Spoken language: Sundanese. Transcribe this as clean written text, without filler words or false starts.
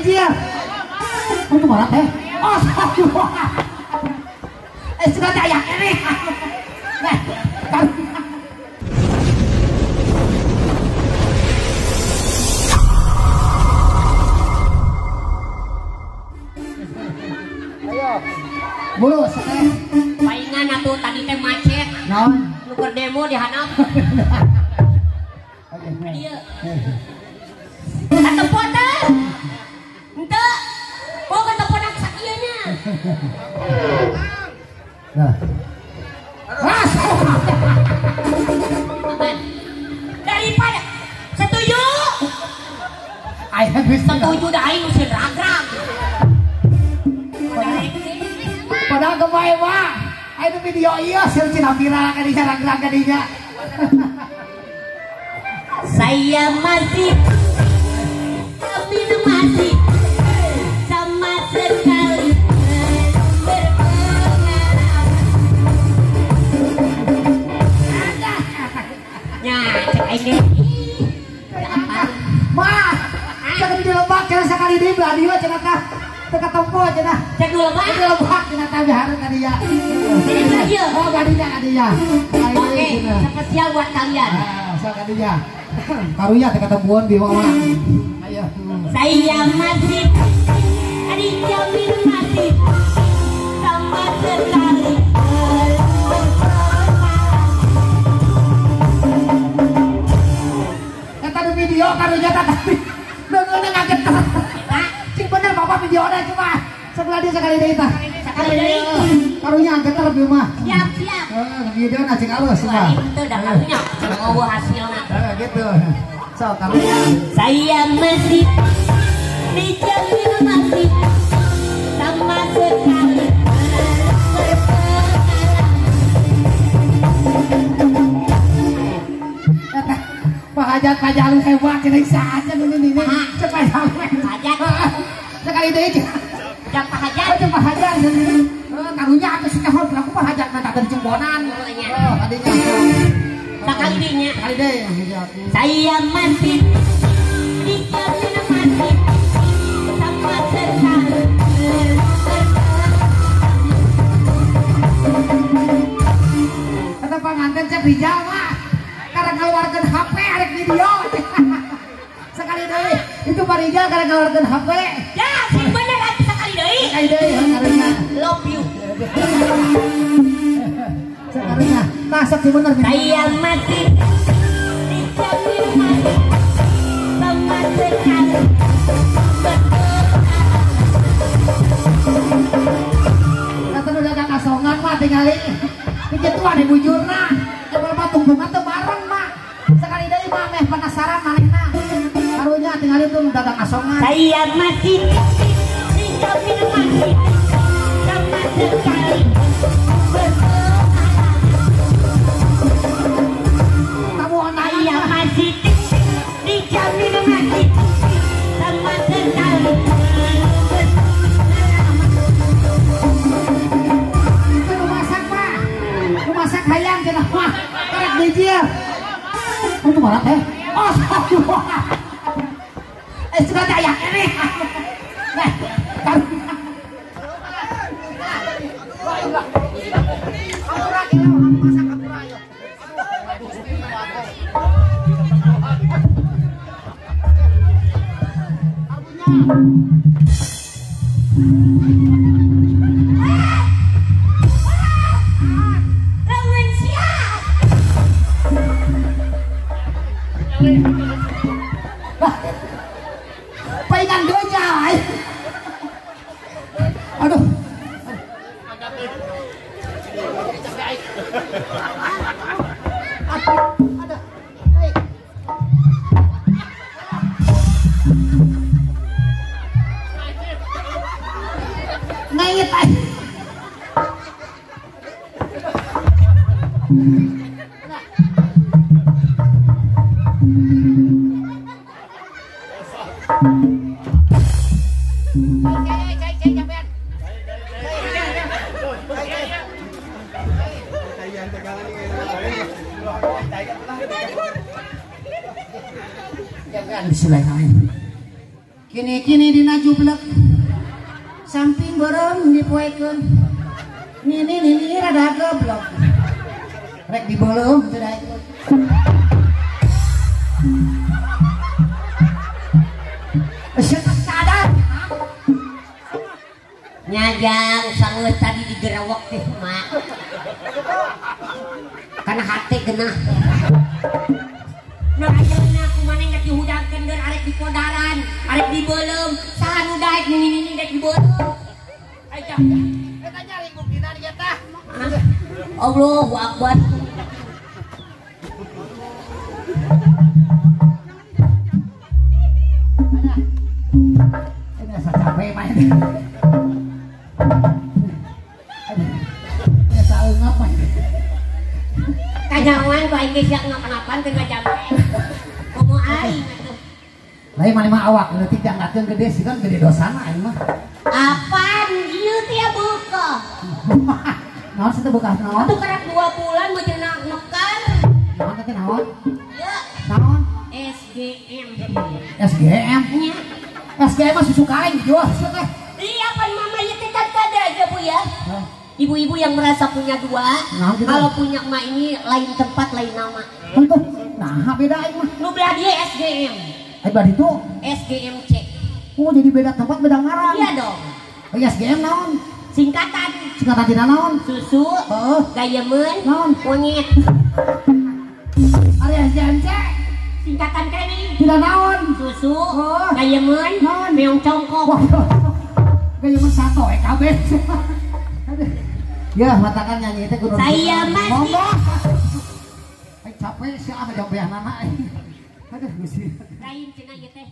dijieun. Untuk mana teh? Oh, sudah aya keneh. Nah, ayo. Bulu teh. Paingan atuh tadi teh macet. Naon? Nu keur demo di handap. Ieu. Katempo teh. Henteu. Oh, katempo nak sakieu nya. Nah. Daripada setuju. Setuju dah aing usin ragrag. Padahal kemae mah aing video ieu sieun cina viral ka dinya ragrag ka dinya. Saya masih tapi masih sama sekali berpengalaman. Nya cek aing ge. Mah, cek di lebak cenah sakali deui belah dieu cenah tah. Teu katempo cenah. Cek nu lebak. Di lebak cenah tah bihareun ka dinya. Oh, ka dinya ka dinya. Oke, spesial buat kalian. Ah, sok ka dinya. Karunya teh katempuan di mah. Ayo. Saya masih dijamin masih sama sekali. Eta di video karunya tah tadi. Leungeunna ngageter. Cing bener bapak videona cuma sebelah dia sekali deui tah. Sekali deui. Karunya geter di mah. Siap, siap. Heeh, videona cing alus mah. Henteu da karunya cing eueuh hasilna. Heeh, gitu. Sok karunya. Saya masih dijamin masih sama sekali berpengalaman. Pak Hajat Pak Jalu hebat cenah saja ini ini. Cek Pak Jalu. Hajat. Sekali deui cek. Cek Pak Hajat. Cek Pak Hajat. Karunya atuh si cahol aku Pak Hajat mah tadi cembonan. Oh, tadinya. Sekali deui nya. Sekali deui. Saya masih dijamin masih sama sekali. Kata panganten cek Rijal mah karena ngeluarkan HP arek video. Sekali deui itu Pak Rijal karena ngeluarkan HP. Ya, sing bener atuh sekali deui. Sekali deui karunya. Love you. Sekarunya. Tah sok sing bener. Saya masih dijamin masih sama sekali. Kata nu dagang asongan mah tingali. Kitu ane bujurna. Coba mah tungtungan teu bareng mah. Sekali deui mah meh penasaran manehna. Karunya tingali tuh dagang asongan. Saya masih dijamin masih sama sekali. Saya masih dijamin masih sama sekali. Itu masak mah, masak hayam cenah mah, karek dijieun. Untuk mana teh? Oh, sudah aya keneh. Nah, karunya. Hampura masak hampura ayo. Lawan sia. Paingan donya. Aduh. Aduh. Ngait ay. Bismillahirrahmanirrahim. Kini-kini dina jublek. Samping beureum dipoekeun. Nini rada goblok. Rek dibeuleum teu daekeun. Sia sadar. Nyajang sangeut tadi digerawak teh mak. Kana hate genah. Nah ayeuna kumaha geus dihudangkeun deun arek dikodaran, arek dibeuleum, saha nu daek nini-nini daek dibeuleum. Ai jang. Eta nyari buktina dia tah. Allahu Akbar. Ini asa capek main. Ini asa eungap main. Kanyawan ku aing geus ngapa-ngapan teu ngajampe. Komo aing atuh. Lain maneh mah awak leutik diangkatkeun gede sih kan gede dosana aing mah. Apaan ieu teh buka? Naon sih teh bekas naon? Atuh karek 2 bulan mah cenah mekar. Naon teh naon? Ieu. Naon? SGM. SGM? Nya. SGM mah susu kain dijual sih teh. Iya pan mama ieu teh kan kada aja Bu ya. Ibu-ibu yang merasa punya 2, nah, gitu. Kalau punya emak ini lain tempat lain nama. Tentu. Nah, beda aing mah. Nu belah dia SGM. Eh belah ditu SGMC. Oh, jadi beda tempat beda ngaran. Iya dong. Oh, SGM naon? Singkatan. Singkatan tina naon? Susu, heeh, gayemeun, naon? Monyet. Ari SGMC singkatan kene. Tina naon? Susu, gayemeun, naon? Meong congkok. Gayemeun sato we kabeh. Ya, matakan nyanyi teh kudu. Saya masih. Monggo. Ai capek sih ah jambeanana. Aduh, Gusti. Lain cenah ieu teh.